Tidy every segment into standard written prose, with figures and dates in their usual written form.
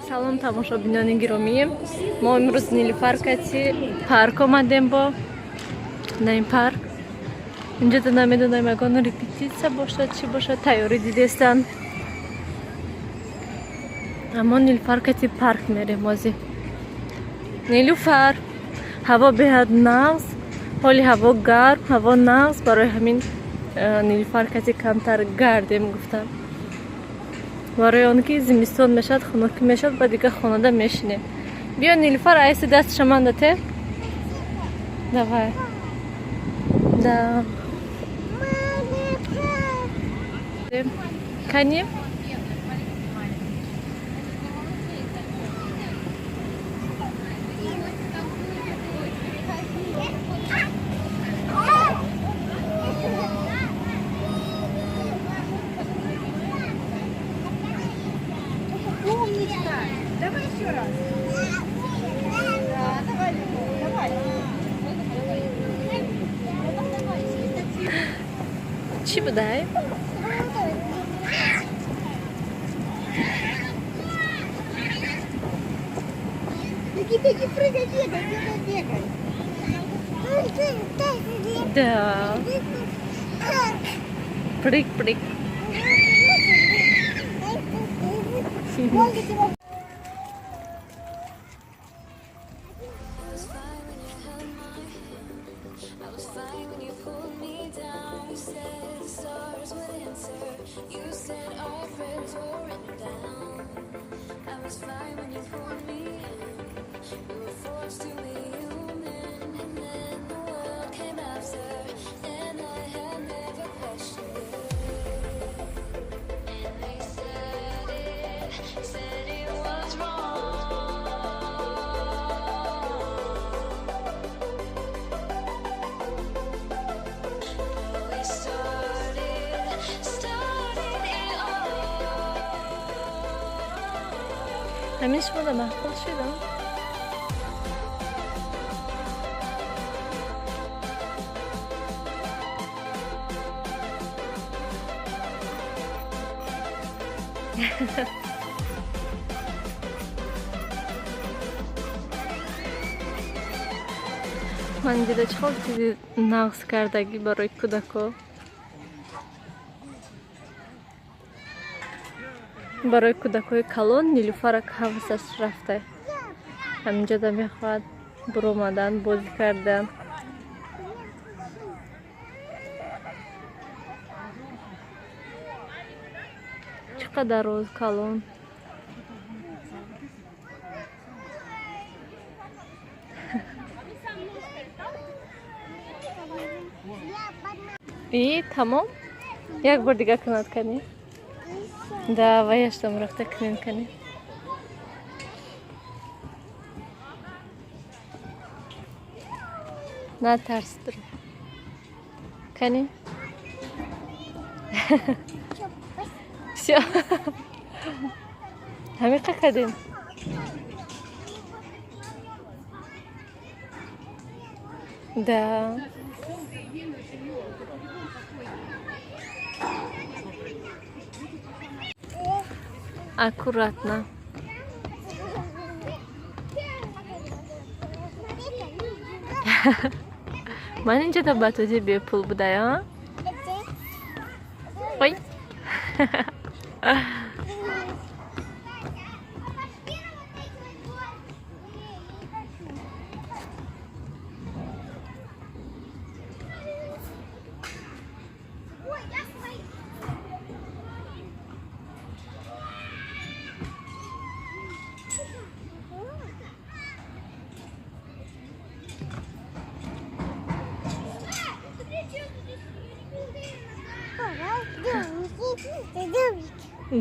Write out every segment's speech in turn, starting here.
Салом, тамошобинони гиромӣ! Мо имрӯз Нилуфар кати парк омадем. Бо на ин парк инҷода намедонам, ягон репетитсия бошад, чӣ бошад, тайёрӣ дидестанд, аммо Нилуфар кати парк мерем ҳозир. Нилуфар, ҳаво беҳад нағз, ҳоли ҳаво гарм, ҳаво нағз, барои ҳамин Нилуфар кати камтар гардем гуфтам, барои он ки зимистон мешавад, хунукӣ мешавад, ба дигар хонада мешинем. Биё, Нилуфар, айси дасташа манда те. Давай, да, кани. Умничка! Давай еще раз. Да, давай, Любовь, давай. Давай, давай, чисто, тихо. Чӣ будай? Беги, беги, прыгай, бегай, бегай, бегай. Да, прыг, прыг. Ольга, тебя Was fine when you held my hand. I was fine when you pulled me down. You said the stars would answer. You said our prayers were written down. I was fine when you pulled me in. We were forced to be human, and then the world came after, and I had never questioned it. And they said it was wrong. But we started it all. Ҳамин шумода маъқул шудам. Ман дида, чӣ хел чизи нағз кардагӣ барои кӯдако, барои кӯдакҳои калон. Нилуфарак ҳавасаш рафта, ҳаминҷода мехоҳад буромадан, бозӣ кардан. Чӣ қадар роз калон! И тамом, як бор дигар кунад. Кани, да, ваяштам рафта кунем. Кани, натарс, кани. Всё, ҳамиқа кардем. Да. Аккуратно. Ман инҷода батути бепул будая. Ой.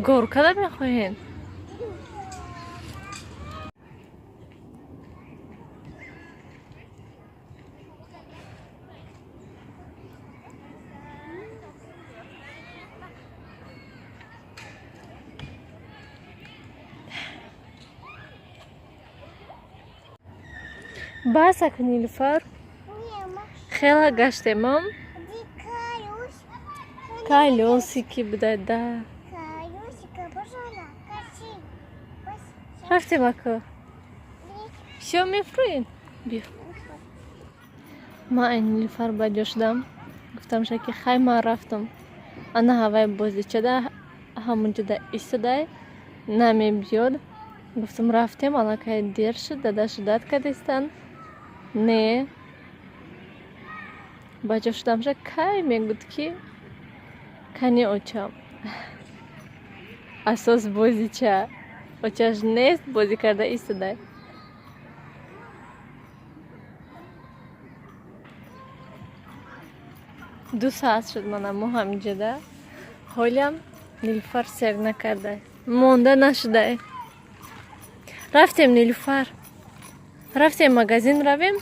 Горкада мехоҳед? Бас ака, Нилуфар, хела гаштемам. Колёсики буда, да. Рафтем, ака. Всё, мефурӯем. Биё. Ман ай Нилуфар ба ҷо шудам. Гуфтам ша, ки хай, ман рафтам. Ана ҳавай бозичада ҳамонҷода истодай, намебиёд. Гуфтам, рафтем, аллакай дер шуд, дада ждать кардистанд. Не. Ба ҷо шудамша, кай мегӯд, ки кани очам. Асос бозича. Очаш нест, бозӣ карда истодай. 2 саат шуд, мана мо ҳаминҷода. Ҳолиам Нилуфар сер накардай. Монда нашудай. Рафтем, Нилуфар. Рафтем, магазин равем.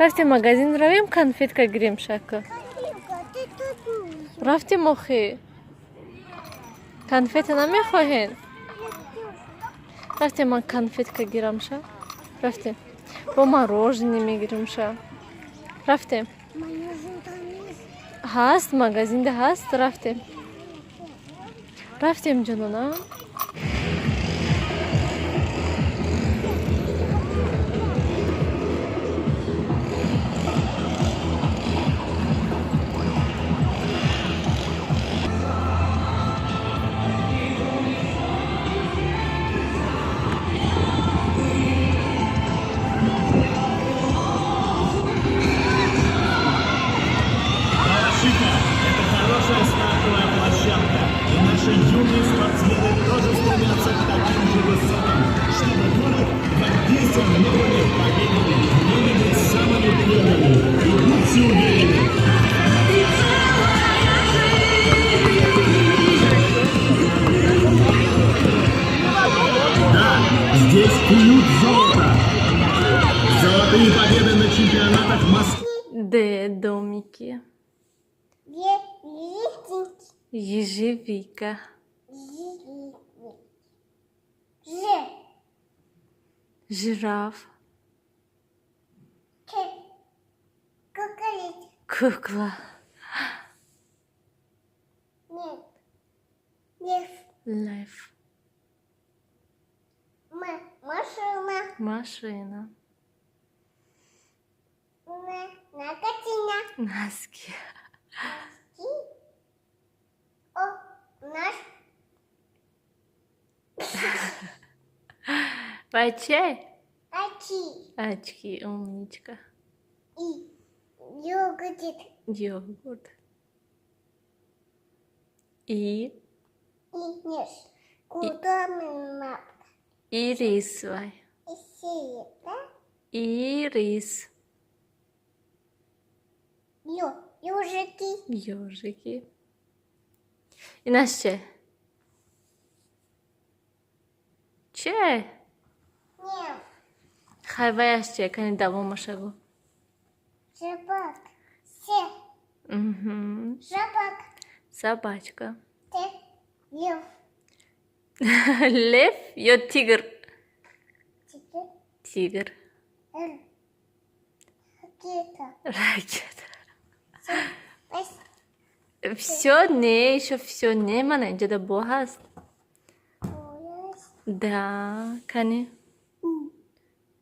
Рафтем, магазин равем, конфетка гирем, шака. Рафтем, охи. Конфета намехоҳед? Рафтем, ман конфетка гирамша. Рафтем. Бо мороженое мегиримша. Рафтем. Ҳаст, магазинда ҳаст, рафтем. Рафтем, ҷонона. Балашиха – это хорошая стартовая площадка. И наши юные спортсмены тоже стремятся к таким же высотам, чтобы город гордился новыми победами, новыми самыми первыми. И будьте уверены, да, здесь куют золото. Золотые победы на чемпионатах Москвы. Д, домики. Ежевика. Ж. Жираф. К. Куколить. Кукла. Нет. Лев. Лев. М. Машина. Машина. Н. Накотина. Носки. И. О. Наш. Бачай. Очи. Очки, умничка. И. Йогурт. Йогурт. И. И. Неш. Куда мы И рис вай. И сета. И рис. Ё. Ёжики. Ёжики. И на че? Че? Нет. Хай, ваяш че, кани давомаша гӯ. Собак. С. Угу. Собак. Собачка. Т. Лев. Лев ё тигр? Тигр. Тигр. Р. Ракета. Ракета. С. Всё, не, ещё всё не, мана инҷода бо ҳаст. Пояс. Да, кани.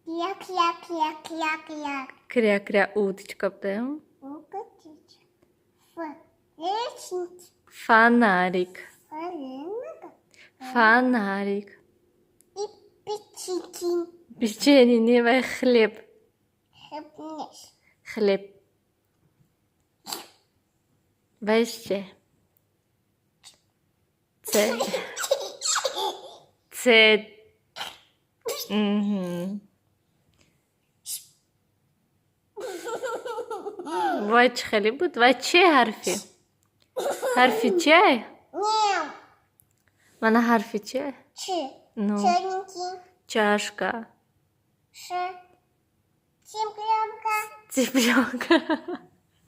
Як, як, як, як, як. Кря, кря, уточка бдаем. Укатить. Ф. Лечить. Фонарик. Фаринка. Фонарик. И печики. Печенье, не, вай хлеб. Хлебнешь. Хлеб. Ваще. Ц. Ц. Угу. Вай чӣ хеле буд? Вай че ҳарфи? Ҳарфи че? Нет. Мана ҳарфи че? Ч. Ну, Черненький. чашка. Ш. Цыпленка. Цыпленка.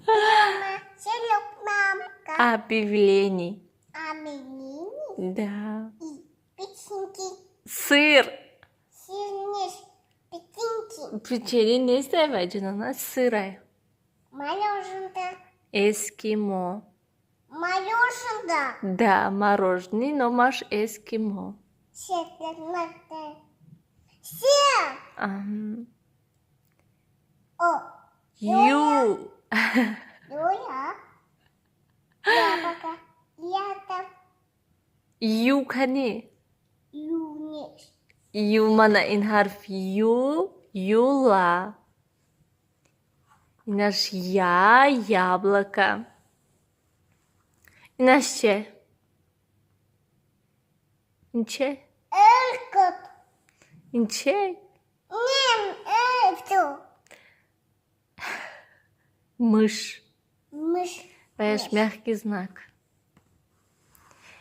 Мама. Селёдка. Объявлений. Амелини. Да. И печеньки. Сыр. Сырнешь. Печеньки. Печенье нест, вай ҷонона, сырай. Мороженое. Эскимо. Мороженое. Да, мороженое, номаш эскимо. Шет. Се. О. Ю. Юя. Яблоко. Ята. Ю кани. Юниш. Ю, мана ин ҳарф ю, юла. Инаш я, яблоко. Инаш че? Ин че? Элкот. Ин че? Нем, э, Мышь. Мышь. Ваяш мягкий знак.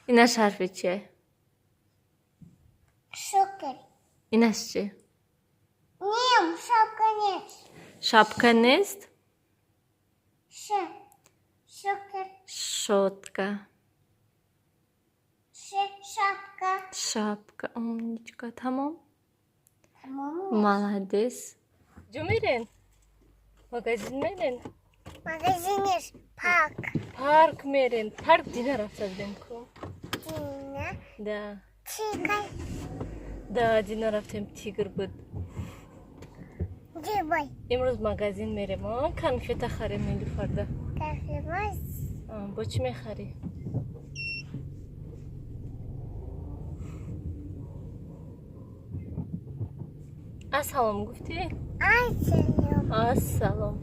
Инаш ҳарфи че? Шокер. Инаш че? Нем, шапка нет. Шапка нест? Ш. Шокер. Щётка. Ш. Шапка. Шапка. Умничка. Тамом? Тамом. Молодец. Ҷо мерен? Магазин мерен? Магазинеш. Парк. Парк мерен. Парк дина рафта будем ку. Дина. Да. Тигр. Да, дина рафтем, тигр буд. Дибай. Имрӯз магазин мерем. Конфета харем Нилуфарда. Конфет. Бо чӣ мехарӣ? Ассалом гуфтӣ? Ассалом. Ассалом.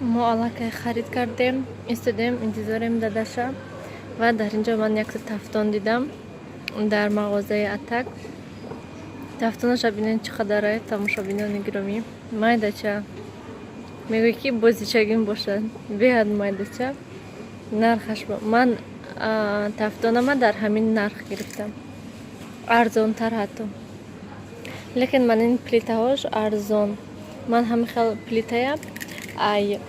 Мо аллакай харид кардем, истодем, интизорем дадаша. Ва дар ин ҷо ман якта тафтон дидам дар мағозаи Атак. Тафтонаша бинед, чӣ қадарае, тамошобинони гиромӣ. Майдача. Мегӯй ки бозичагин бошад. Беҳад майдача. Нархаш ман тафтонама дар ҳамин нарх гирифтам. Арзонтар ҳатто. Лекин ман ин плитаҳош арзон. Ман ҳамин хел плитая ай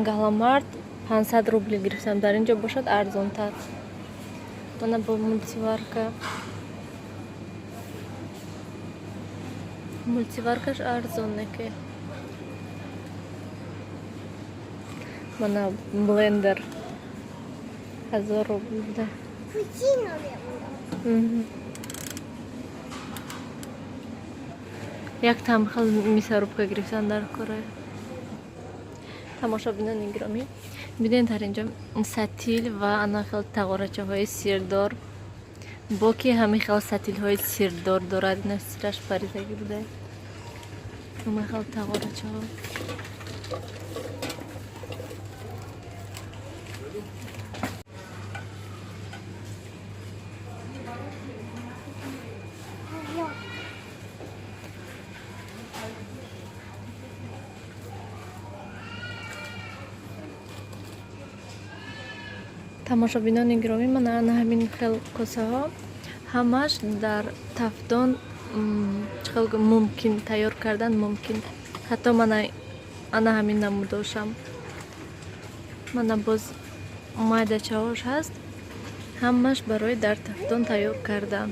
Галамарт 500 рубли гирифтам. Дар ин ҷо бошад арзонтар. Мана бо мультиварка. Мультиваркаш арзон неке. Мана блендер 1000 рубл буда. Мгм. Як тамхел мясорубка гирифтан дар кора. Тамошобинони гиромӣ, бинед, дар инҷо сатил ва ана хел тағорачаҳои сирдор. Бо ки ҳамин хел сатилҳои сирдор дорад, ина сираш паридагӣ буда. Ҳамин хел тағорачаҳо. Ё. Тамошобинони гиромӣ, мана ана ҳамин хел косаҳо ҳамаш дар тафдон чӣ хел гӯям, мумкин тайёр кардан мумкин. Ҳатто мана ана ҳамин намудошам. Мана боз майдачаҳош ҳаст. Ҳамаш барои дар тафдон тайёр кардан.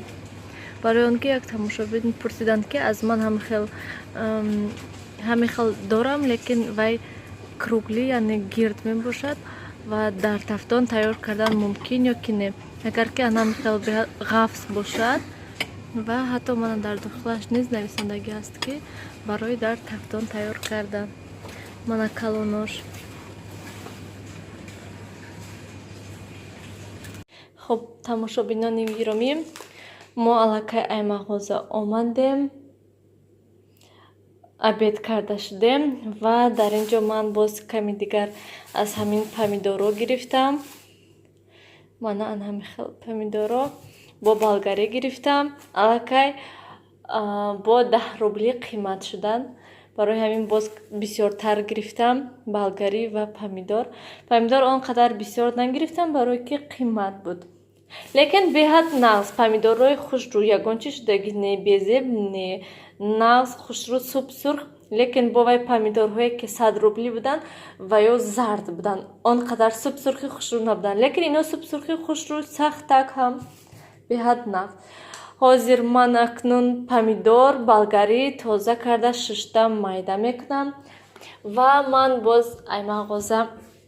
Барои он ки як тамошобин пурсиданд, ки аз ман ҳамин хел дорам, лекин вай круглый, яъне гирд мебошад ва дар тафдон тайёр кардан мумкин ё ки не. Агар ки ана ҳамин хел ғафс бошад ва ҳатто мана дар дохилаш низ нависондагӣ ҳаст, ки барои дар тафдон тайёр кардан. Мана калонош. Хуб, тамошобинони гиромӣ, мо аллакай ай мағоза омадем, обед карда шудем ва дар ин ҷо ман боз ками дигар аз ҳамин помидоро гирифтам. Мана ан ҳамин хел помидоро бо болгарӣ гирифтам. Аллакай бо 10 рубли қимат шуданд. Барои ҳамин боз бисёртар гирифтам болгарӣ ва помидор. Помидор он қадар бисёр нагирифтам, барое ки қимат буд. Лекин беҳад нағз, помидорҳои хушрӯ, ягон чи шудагӣ не, безеб не, нағз, хушрӯ, субсурх. Лекин бо вай помидорҳое ки 100 рубли буданд ва ё зард буданд, он қадар субсурхи хушрӯ набуданд. Лекин ино субсурхи хушрӯ, сахтак ҳам беҳад нағз. Ҳозир ман акнун помидор, болгарӣ тоза карда, шушта, майда мекунам ва ман боз ай мағоза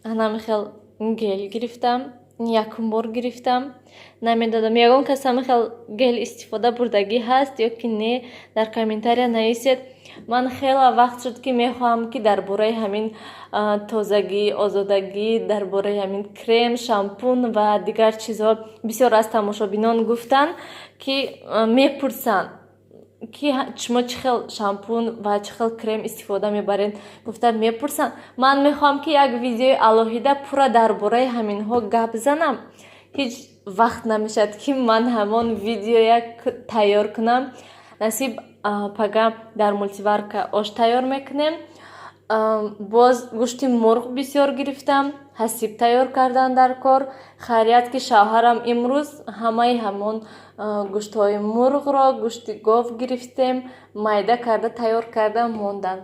ҳанами хел гель гирифтам. Якум бор гирифтам, намедонам, ягон кас ҳамин хел гель истифода бурдагӣ ҳаст ё ки не, дар комментария нависед. Ман хеле вақт шуд, ки мехоҳам, ки дар бораи ҳамин тозагӣ, озодагӣ, дар бораи ҳамин крем, шампун ва дигар чизҳо. Бисёр аз тамошобинон гуфтанд, ки мепурсанд, ки шумо чӣ хел шампун ва чӣ хел крем истифода мебаред, гуфта мепурсанд. Ман мехоҳам, ки як видеои алоҳида пурра дар бораи ҳаминҳо гап занам. Ҳеҷ вақт намешавад, ки ман ҳамон видеоя тайёр кунам. Насиб, пага дар мультиварка ош тайёр мекунем. Боз гӯшти мурғ бисёр гирифтам, ҳасиб тайёр кардан дар кор. Хайрият, ки шавҳарам имрӯз ҳамаи ҳамон гӯштҳои мурғро, гӯшти гов гирифтем, майда карда тайёр карда монданд.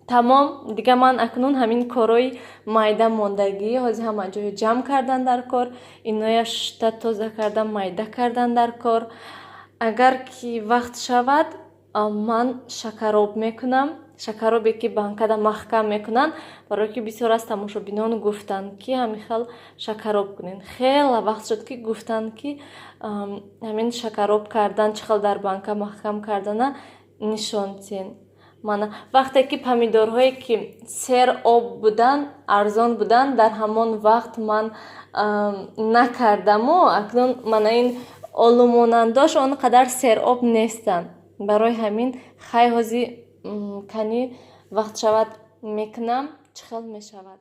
Тамом, дига ман акнун ҳамин корҳои майда мондагӣ. Ҳозир ҳама ҷои ҷамъ кардан дар кор, иноя шушта, тоза карда, майда кардан дар кор. Агар ки вақт шавад, ман шакароб мекунам, шакаробе, ки банкада маҳкам мекунанд, барое ки бисёр аз тамошобинон гуфтанд, ки ҳамин хел шакароб кунед. Хеле вақт шуд, ки гуфтанд, ки ҳамин шакароб кардан, чӣ хел дар банка маҳкам кардана нишон диҳед. Мана, вақте ки помидорҳое, ки сер об буданд, арзон буданд, дар ҳамон вақт ман накардаму акнун мана ин олумонандош он қадар сероб нестанд. Барои ҳамин, хай, ҳозир кани вақт шавад, мекунам, чӣ хел мешавад.